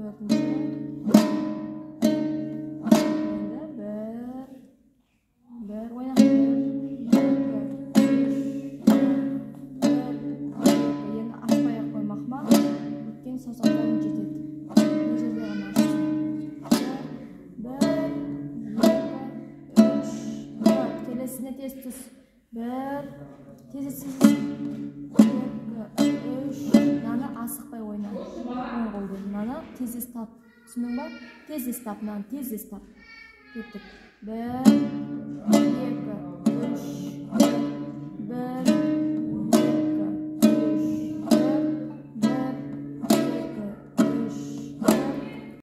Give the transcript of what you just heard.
Төртінші. Енді бір, бір, ойна. Бір, екі, үш, төрт, бір, екі. Енді ашпай ақ қой, мақмал. Өйткені саусақтарың жетеді. Мына жерде ғана ашсын. Бір, екі, үш, төрт. Келесіне тез түс. Бір, тез, тез, тез. Екі, үш. Мынаны асықпай ойна. Оң қолды. Мынаны тез тез тап. Түсіндің ба? Тез тез тап, мынаны тез тез тап. Кеттік. Бір, екі, үш, төрт, бір,